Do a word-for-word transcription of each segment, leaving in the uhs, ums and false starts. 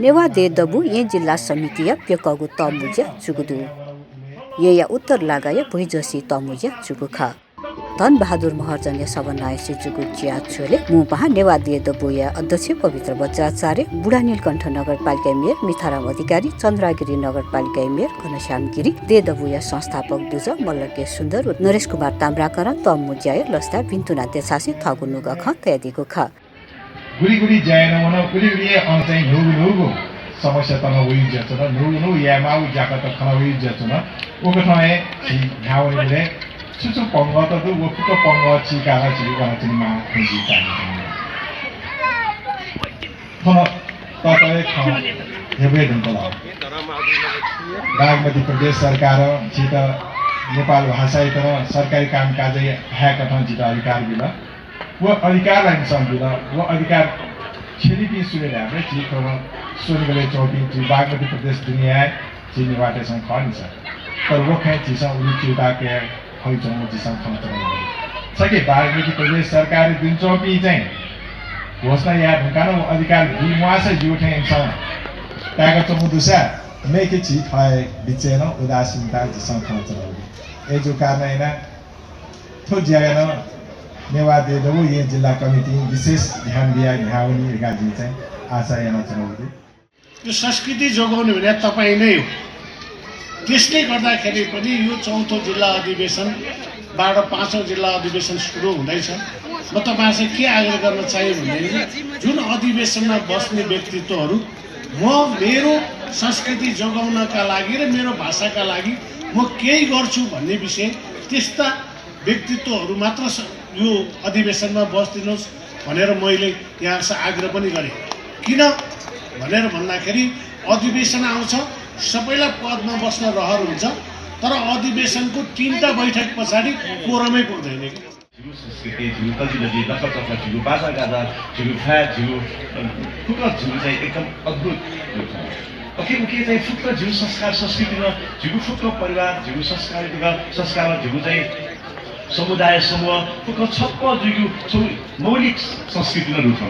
नेवाः देय् दबू येँ जिल्ला समितिया प्यकःगु तःमुँज्या जूगु दु। येँया उत्तर लागाया भुइँझसी तःमुँज्या जूगु खः। धनबहादुर महर्जनया सभानायःसे जूगु ज्या झ्वलय् मू पाहां नेवाः देय् दबूया अध्यक्ष पवित्र बज्राचार्य, बुढानीलकण्ठ नगरपालिकाया मेयर मिथाराम अधिकारी, चन्द्रागिरी नगरपालिकाया मेयर घनश्याम गिरी, देय् दबूया संस्थापक दुजः मल्ल के सुन्दर व नरेश कुमार ताम्राकरं तःमुँज्याया लसताय् भिन्तुना देछासें थःगु नुगः खँ तयादीगु खः। गुलि गुलि ज्या याना वन, उलि उलि हे अन चाहिँ न्हूगु न्हूगु समस्यात नं वइ जुयाच्वन, न्हूगु न्हूगु यायेमाःगु ज्याखँत खना वइ जुयाच्वन। उकथं हे झी न्ह्यावनीबलय् छु छु पंगःत दु, व फुक्क पंगः चीकाः झी वनाच्वनेमाः खँ जिं ताःहाकःगु दु। थन ततःया खँ न्ह्यब्वये धुंकल। बागमती प्रदेश सरकारं झीत नेपाल भाषायात नं सरकारी कामकाजय् धायेकथं झीत अधिकार बिल। व अधिकार ला इमिसं बिल, व अधिकार छ्यनीपिं सु हे धायेबलय् झी थ्व स्वनिगलय् च्वंपिं झी बागमती प्रदेश दुने हे झी नेवाःतय्‌सं खः नि सर। तर व खँय् झीसं उलि च्यूताः कयाः फइच्वंगु झीसं खँ च्वनागु दु। छखे बागमती प्रदेश सरकारय् दुने च्वंपिं चाहिँ घोषणा याये धुंकाः नं व अधिकार बी म्वाःसा ज्यू थें इमिसं ताय्‌का च्वंगु दुसा मेखे झी थः हे बिचय् नं उदासीनता झीसं खँ च्वनागु दु। अय्‌जूगु कारणं यानाः थ्व ज्याय् नं नेवाः देय् दबू येँ जिल्ला कमिटिं विशेष ध्यान बियाः न्ह्यावनी धकाः जिं चाहिँ आशा यानाच्वनागु दु। यो संस्कृति जोगाउने भने तपाईँ नै हो। त्यसले गर्दाखेरि पनि यो चौथो जिल्ला अधिवेशनबाट पाँचौँ जिल्ला अधिवेशन सुरु हुँदैछ। म तपाईँहरूसँग के आग्रह गर्न चाहे भन्दाखेरि जुन अधिवेशनमा बस्ने व्यक्तित्वहरू म मेरो संस्कृति जोगाउनका लागि र मेरो भाषाका लागि म केही गर्छु भन्ने विषय त्यस्ता व्यक्तित्वहरू मात्र स-, यो अधिवेशनमा बसिदिनुस् भनेर मैले यहाँहरूसँग आग्रह पनि गरेँ। किन भनेर भन्दाखेरि अधिवेशन आउँछ, सबैलाई पदमा बस्न रहर हुन्छ, तर अधिवेशनको तीनटा बैठक पछाडि quorum-मै पुग्दैन। झीगु संस्कृति, झीगु तजिलजि, नखःचखः, झीगु बाजागाजा, झीगु भाय्, झीगु, अ, फुक्क झीगु चाहिँ एकदम अद्भुत रूप छ। उकी, उकी चाहिँ फुक्क झीगु संस्कार संस्कृतिं, झीगु फुक्क परिवार, झीगु संस्कार, संस्कार, झीगु चाहिँ समुदाय समूह फुक्क छप्पँ जुइगु छगू मौलिक संस्कृतिं रूप छ।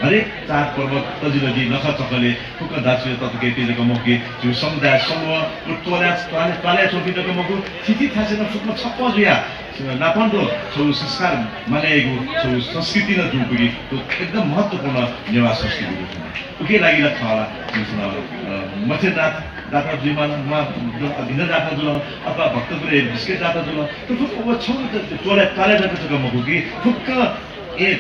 हरेक चाडपर्व, तजिलजि, नखःचखःले फुक्क दाजुकिजा तताकेहेँपिं जक मखु कि, झीगु समुदाय समूह, व त्वालय्, त्वालय्, त्वालय् च्वंपिं जक मखु, थीथी थासय् नं फुक्क छप्पँ जुयाः नापं दु छगू संस्कार मानय् याइगु छगू संस्कृति नं दुगु कि थ्व एकदम महत्त्वपूर्ण नेवाः संस्कृति दु। उकिया लागि ला खः ला, झीसं, अ, मठे दात-, दाता जुइमाल, मा-, भिन्न दाता जुल, अथवा भक्तपुरय् बिस्केट दाता जुल, थ्व फुक्क व छगू त-, त्वालय्, त्वालय् जक मखु कि फुक्क ए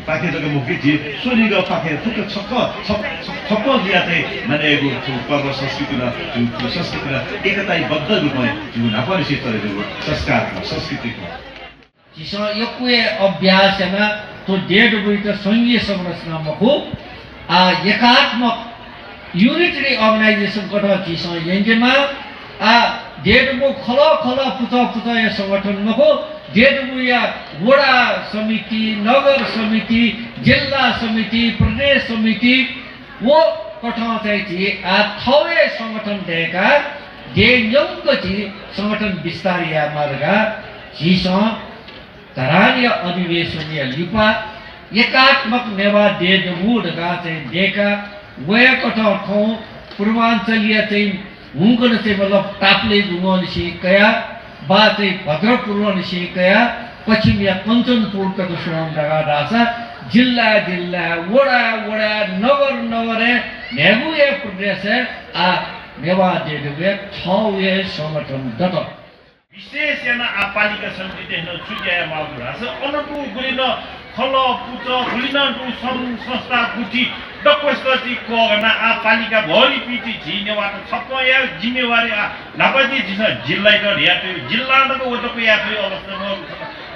पाखें जक मखु कि झी स्वनिगःपाखें फुक्क छक्क, छक्क, छक्क, छक्क जुयाः चाहिँ मानय् याइगु झीगु पर्व संस्कृति नं, झीगु संस्कृति नं एकताबद्ध रूपं झीगु न्हापांनिसें चले जुइगु संस्कार खः, संस्कृति खः। झीसं यक्व हे अभ्यास यानाः थ्व देय् दबूयात संघीय संरचना मखु, आ, एकात्मक unitary organisation कथं झीसं यंकेमाः। आ, देय् दबू खलः खलः पुचः पुचःया संगठन मखु, देय् दबूया वडा समिति, नगर समिति, जिल्ला समिति, प्रदेश समिति, व कथं चाहिँ झी आ थःगु हे संगठन दय्काः देय् न्यंक झी संगठन विस्तार यायेमाः धकाः झीसं धरानया अधिवेशनया लिपा एकात्मक नेवाः देय् दबू धकाः चाहिँ दय्काः वया कथं थौं पूर्वाञ्चलया चाहिँ हुंकन चाहिँ मतलब तापालय् दुनुगलंनिसें कयाः वा चाहिँ भद्रपुरलंनिसें कयाः पश्चिमया कञ्चनपुर तक स्वयां दय्काः धाःसा जिल्ला जिल्ला, वडा वडा, नगर नगरय् न्हय्गू हे प्रदेशय् आ नेवाः देय् दबूया थःगु हे संगठन दत। विशेष यानाः आ पालिका समितितय्सं छु ज्या यायेमाःगु धाःसा अन दुगुलिं नं खलः पुचः गुलि नं दुगु संघ संस्था गुथि दक्वसित ति कःघानाः आ पालिकाभरिपिं ति झी नेवाःत छप्पँ यायेगु जिम्मेवारी आ न्हापा ति झीसं जिल्लायात ह्वयातयागु, जिल्लां नं व तक यायेतयागु अवस्था मरु।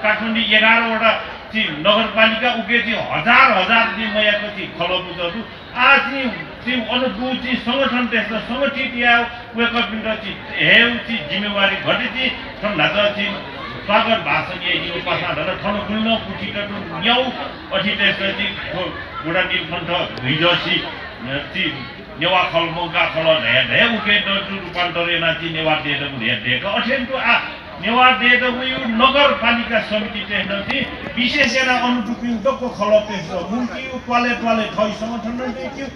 काठमाडौं एघार वटा ति नगरपालिका, उकी ति हजार हजार ति मयाक ति खलः पुचः दु। आः ति, ति अन दुगु ति संगठनतय्सं संगठित यायेगु, वय्कःपिन्त ति हयेगु ति जिम्मेवारी गथे ति थन न्हाचः ति स्वागत भाषण याइदियागु पासां धन थन गुलि नं गुथित दु न्यागू अथितय्सं ति थ्व बुढानीलकण्ठ धुइँझसी, अ, ति नेवाः खलः, मंकाः खलः धया धया उकी नं ति रूपान्तर यानाः ति नेवाः देय् दबू धया दय्कः। अथें तुं आः नेवाः देय् दबूया नगरपालिका समितितय्सं ति विशेष यानाः अन दुपिं दक्व खलःतय्सं मुंकीगु त्वालय् त्वालय् थःगु संगठन नं दय्कीगु।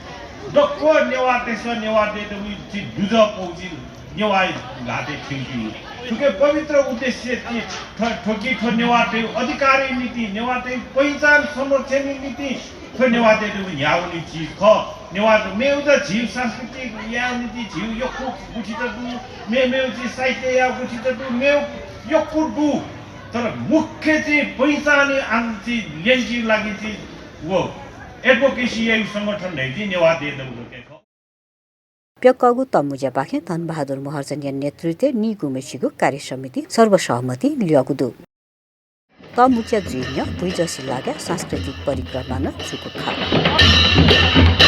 दक्व नेवाःतय्‌सं नेवाः देय्‌त वइ छि दुजः पौजि नेवाः ल्हातय् थ्यंकी। थुके पवित्र उद्देश्य छि थ-, थ्वकी थ्व नेवाःतय् अधिकारया निंतिं, नेवाःतय् पहिचान संरक्षणया निंतिं थ्व नेवाः देय्‌त वइ न्ह्यावनी चिज खः। नेवाः मेउ जा झीउ सांस्कृतिक यायु निंतिं झीउ यक्व गुथित दु, मे-, मेउ छि साहित्य यायु गुथित दु, मेउ यक्व दु। तर मुख्य छि पहिचान आंग छि ल्यंकी लागि छि व advocacy यायु संगठन धइति नेवाः देय्‌त वइ। प्यकःगु तःमुँज्यापाखें धनबहादुर महर्जनया नेतृत्वय् नीगुम्हेसिगु कार्यसमितिं सर्वसहमतिं ल्यःगु दु। तःमुँज्या जुइ न्ह्यः भुइँजसि लागाय् सांस्कृतिक परिक्रमा नं जूगु खः।